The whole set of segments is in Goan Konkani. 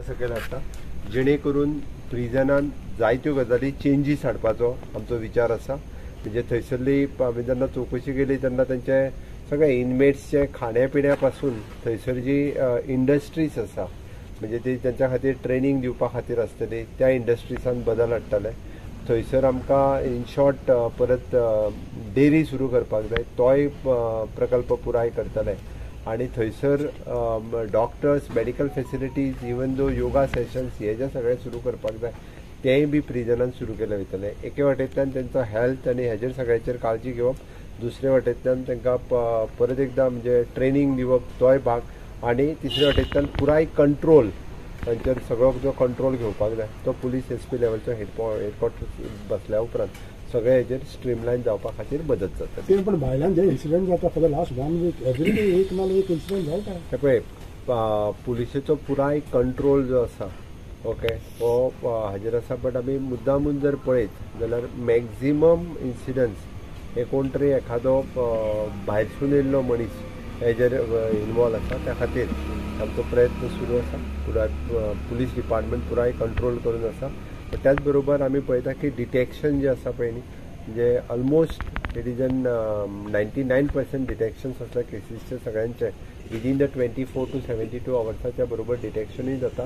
सकयल हाडटा जेणे करून प्रिजनान जायत्यो गजाली चेंजीस हाडपाचो आमचो विचार आसा. म्हणजे थंयसरली आमी जेन्ना चवकशी केली तेन्ना तांचे सगळे इनमेट्सचे खाण्या पिण्या पासून थंयसर जी इंडस्ट्रीज आसा म्हणजे ती तांच्या खातीर ट्रेनींग दिवपा खातीर आसतली त्या इंडस्ट्रीजान बदल हाडटले. थंयसर आमकां इन शॉर्ट परत डेरी सुरू करपाक जाय, तोय प्रकल्प पुराय करतले. आनी थंयसर doctors, medical facilities, even though yoga sessions हे जे सगळें सुरू करपाक जाय तेंय बी प्रिजनान सुरू केलें वयतलें. एके वाटेंतल्यान तांचो हेल्थ आनी हेजेर सगळ्याचेर काळजी घेवप, दुसरे वाटेंतल्यान तांकां परत एकदां म्हणजे ट्रेनींग दिवप तोय भाग, आनी तिसरे वाटेंतल्यान पुराय कंट्रोल तांचेर सगळो जो कंट्रोल घेवपाक जाय तो पुलीस एस पी लेवलचो हेडक्वॉर्टर बसल्या उपरांत सगळे हेजेर स्ट्रीमलायन जावपा खातीर मदत जाता. ते पण भायल्यान जे इन्सिडंट जाता for the last 1 week every day एक ना एक इन्सिडंट जाता. पळय पुलिसेचो पुराय कंट्रोल जो आसा ओके हो हाजेर आसा. बट आमी मुद्दामून जर पळयत जाल्यार मॅक्झिमम इन्सिडंट्स हे कोण तरी एखादो भायरसून येयल्लो मनीस हेजेर इनवॉल्व आसा. त्या खातीर आमचो प्रयत्न सुरू आसा, पुराय पुलीस डिपार्टमेंट पुराय कंट्रोल करून आसा. त्याच बरोबर आमी पळयता की डिटेक्शन जे आसा पळय न्ही म्हणजे almost it is an 99% detections आसल्या केसीसचे सगळ्यांचे विदीन the 24 to 72 आवर्साच्या बरोबर डिटेक्शनूय जाता.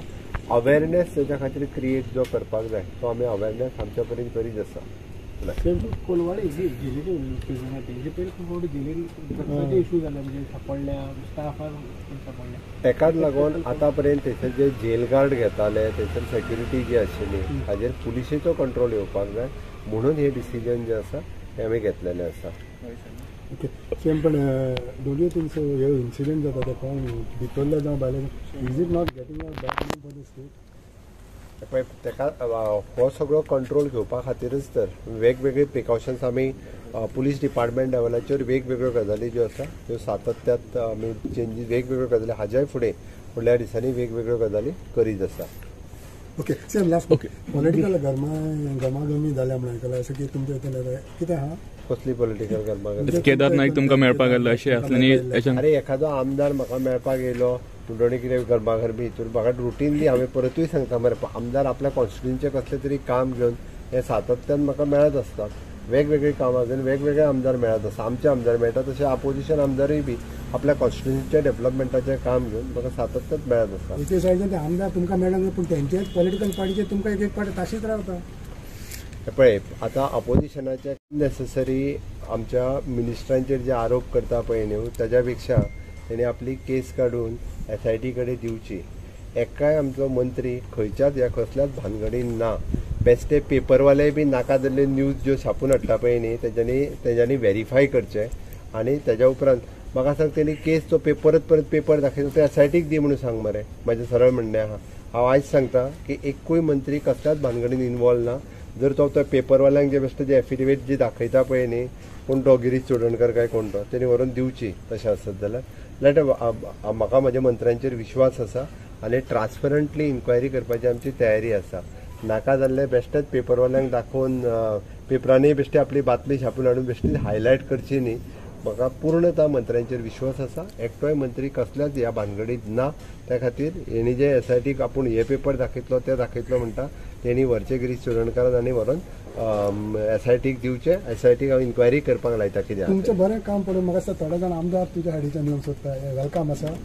अवेरनेस तेच्या खातीर क्रिएट जो करपाक जाय तो आमी अवेरनेस आमच्या पर्यंत बरीच आसा. कोलवाळे जेलीचे प्रिजनाचे पयले फावट जेलीन ड्रग्साचे इशू जाले म्हणजे सापडल्या स्टाफार सापडल्या तेकाच लागून आतां पर्यंत थंयसर जे जेल गार्ड घेताले थंयसर सेक्युरिटी जी आशिल्ली हाजेर पुलिशेचो कंट्रोल येवपाक जाय म्हणून हे डिसिजन जे आसा हे आमी घेतलेले आसा. ओके सेम पण don't you think so हे इन्सिडंट जाता ते कोण भितरले जावं भायले is it not getting a bad name for the state? पळय तेका हो सगळो कंट्रोल घेवपा खातीरच तर वेगवेगळे प्रिकॉशन्स आमी पुलीस डिपार्टमेंट लेवलाचेर वेगवेगळ्यो गजाली ज्यो आसा त्यो सातत्यात आमी चेंजीस वेगवेगळ्यो गजाली हाज्याय फुडें फुडल्या दिसांनी वेगवेगळ्यो गजाली करीत आसा. Okay same last okay political गरमागरमी जाल्या म्हणून आयकलां अशें की तुमच्या हितून कितें आहा? कसली पॉलिटिकल गरमागरमी? केदार नाईक तुमकां मेळपाक आयलो अशें आसलें? अरे एखादो आमदार म्हाका मेळपाक येयलो म्हणटकीर कितें गरमागरमी हितून म्हाका रुटीनली हांवें परतूय सांगता मरे आमदार आपल्या कॉन्स्टिट्युएन्सीचें कसलें तरी काम घेवन हे सातत्यान म्हाका मेळत आसतात. वेगवेगळी कामां घेवन वेगवेगळे आमदार मेळत आसा. आमचे आमदार मेळटा तशें आपोजिशन आमदारूय बी आपल्या कॉन्स्टिट्युएन्सीच्या डेव्हलपमेंटाचें काम घेवन म्हाका सातत्यान मेळत आसा. एके सायडीन ते आमदार तुमकां मेळना पूण तेंचेच पॉलिटिकल पार्टीचे तुमकां एक एक पार्टी तशीच रावता. पळय आतां अपोजिशनाचे नेसेसरी आमच्या मिनिस्टरांचेर जे आरोप करता पळय न्हू ताज्या पेक्षा तेणी आपली केस काडून SIT कडेन दिवची. एकाय आमचो मंत्री खंयच्याच ह्या कसल्याच भानगडीन ना. बेश्टे पेपरवाले बी नाका जाल्ले न्यूज ज्यो छापून हाडटा पळय न्ही तेंच्यांनी व्हेरीफाय करचें आनी तेज्या उपरांत म्हाका सांग तेणी केस तो परत परत पेपर दाखयता ते SITक दी म्हणून सांग मरे. म्हाजें सरळ म्हणणें आहा. हांव आयज सांगता की एकूय मंत्री कसल्याच भानगडीन इनवॉल्व ना. जर तो तो पेपरवाल्यांक जे बेश्टे जे एफिडेवीट जी दाखयता पळय न्ही कोण तो गिरीश चोडणकर काय कोण तो तेणी व्हरून दिवची. तशें आसत जाल्यार लेट म्हाका म्हज्या मंत्र्यांचेर विश्वास आसा आनी ट्रान्सपरंटली इन्क्वायरी करपाची आमची तयारी आसा. नाका जाल्ले बेश्टेच पेपरवाल्यांक दाखोवन पेपरांनी बेश्टे आपली बातमी छापून हाडून बेश्टी हायलायट करची न्ही. म्हाका पूर्णता मंत्र्यांचेर विश्वास आसा. एकटोय मंत्री कसल्याच ह्या भानगडीत ना. त्या खातीर हेणी जे SITक आपूण हे पेपर दाखयतलो ते दाखयतलो म्हणटा तेणी व्हरचे गिरीश चोडणकारान आनी व्हरून SITक दिवचे. SITक हांव इन्क्वायरी करपाक लायता. कित्याक तुमचें बरें काम पळोवन म्हाका दिसता थोडे जाण आमदार तुज्या सायडीच्यान येवंक सोदता. Welcome आसा.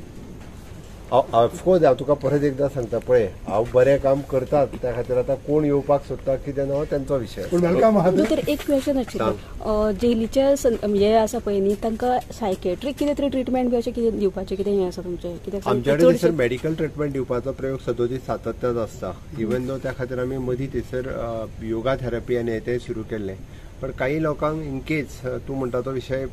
ऑफकोर्स हांव तुका परत एकदां सांगता पळय हांव बरें काम करतात त्या खातीर आतां कोण येवपाक सोदता कितें ना हो तेंचो विशय. तर एक क्वेश्चन आशिल्लें जेलीचे हे आसा पळय न्ही तांकां सायकेट्रीक कितें तरी ट्रिटमेंट बी अशें कितें दिवपाचें कितें हें आसा तुमचें? कित्याक आमच्या कडेन थंयसर मेडिकल ट्रिटमेंट दिवपाचो प्रयोग सदोदीत सातत्यान आसता. इवन दो त्या खातीर आमी मदीं थंयसर योगा थेरपी आनी हें सुरू केल्लें. पण काही लोकांक इनकेस तूं म्हणटा तो विशय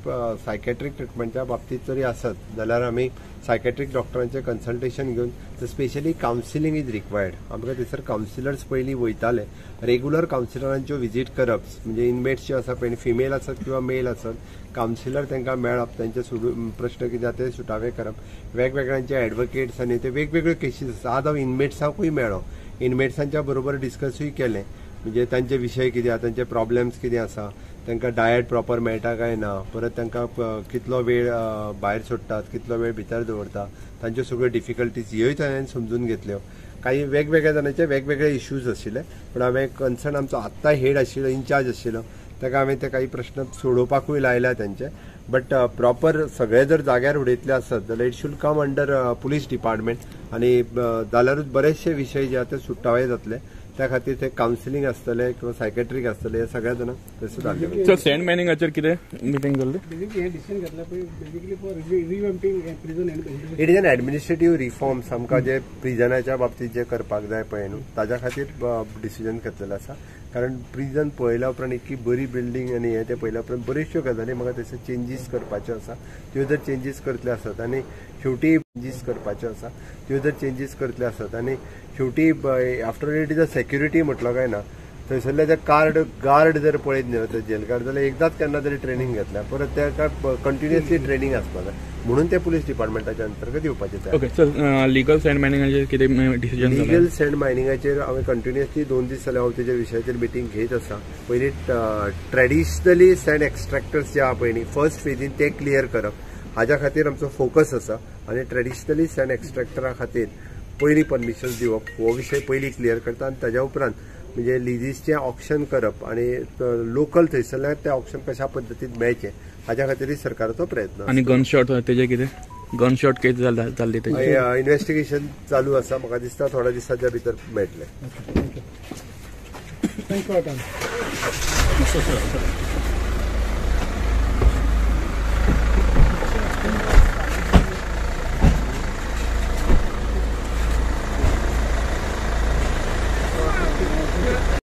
सायकेट्रीक ट्रिटमेंटच्या बाबतींत जरी आसत जाल्यार आमी सायकेट्रीक डॉक्टरांचें कन्सल्टेशन घेवन स्पेशली कावन्सिलींग is required. आमकां थंयसर कावन्सिलर्स पयलीं वयताले रेगुलर कावन्सिलरांच्यो विजीट करप म्हणजे इनमेट्स जे आसा पळय फिमेल आसत किंवा मेल आसत कावन्सिलर तांकां मेळप तांचे प्रश्न कितें ते सुटावे करप. वेगवेगळ्यांचे एडवोकेट्स आनी ते वेगवेगळ्यो केसीस आसा. आज हांव इनमेट्सांकूय मेळ्ळो इनमेट्सांच्या बरोबर डिस्कसूय केलें म्हणजे तांचे विशय कितें आसा तांचे प्रॉब्लेम्स कितें आसा तांकां डायट प्रॉपर मेळटा काय ना, परत तांकां कितलो वेळ भायर सोडटात कितलो वेळ भितर दवरता, तांच्यो सगळ्यो डिफिकल्टीज ह्योय ताणें समजून घेतल्यो. काही वेगवेगळ्या जाणांचे वेगवेगळे इश्यूज आशिल्ले, पूण हांवें कन्सर्न आमचो आत्तां हेड आशिल्लो, इन्चार्ज आशिल्लो, ताका हांवें ते काही प्रश्न सोडोवपाकूय लायल्या तांचे. बट प्रॉपर सगळे जर जाग्यार उडयतले आसत जाल्यार it should come under police department आनी जाल्यारूच बरेचशे विशय जे आसा ते सुटावे जातले. त्या खातीर ते कावन्सिलींग आसतले किंवा सायकेट्रीक आसतले, हे सगळ्या जाणांक तशें जाल्लें. सर, सँड मायनिंगाचेर कितें मिटींग जाल्ली? बेसिकली हे डिसिजन घेतला पळय, basically for revamping prison. It is an administrative reforms. आमकां जे प्रिजनाच्या बाबतीत जे करपाक जाय पळय न्हू, ताज्या खातीर डिसिजन घेतलेलें आसा. कारण प्रिजन पळयल्या उपरांत इतकी बरी बिल्डींग आनी हें तें पळयल्या उपरांत बऱ्योचश्यो गजाली म्हाका थंयसर चेंजीस करपाच्यो आसा. त्यो जर चेंजीस करतले आसत आनी शेवटी चेंजीस करपाच्यो आसा, त्यो जर चेंजीस करतले आसत आनी शेवटी after it is a security म्हटलो काय ना, थंयसरले जे गार्ड जर पळयत न्ही जेल गार्ड जाल्यार एकदांच केन्ना तरी ट्रेनिंग घेतल्या, परत ताका कंटिन्युअसली ट्रेनिंग आसपाक जाय, म्हणून ते पुलीस डिपार्टमेंटाच्या अंतर्गत येवपाचें तयार. ओके सर, लिगल सँड मायनिंगाचेर कितें डिसिजन जालें? लिगल सँड मायनिंगाचेर हांवें कंटिन्युअसली 2 दीस जाले हांव तेज्या विशयाचेर मिटींग घेत आसा. पयलीं ट्रेडिशनली सँड एक्स्ट्रॅक्टर्स जे आहा पळय न्ही, फर्स्ट फेजीन ते क्लियर करप हाज्या खातीर आमचो फोकस आसा. आनी ट्रेडिशनली सँड एक्स्ट्रॅक्टरा खातीर पयलीं परमिशन दिवप हो विशय पयलीं क्लियर करता आनी ताज्या उपरांत म्हणजे लिजीसचें ऑक्शन करप आनी लोकल थंयसरल्यान तें ऑक्शन कशा पद्दतीन मेळचें हाज्या खातीरय सरकाराचो प्रयत्न. आनी गन शॉट तेजें कितें? गन शॉट केस जाल्ली तेजी इन्व्हेस्टिगेशन चालू आसा. म्हाका दिसता थोड्या दिसाच्या भितर मेळटलें. Thank you.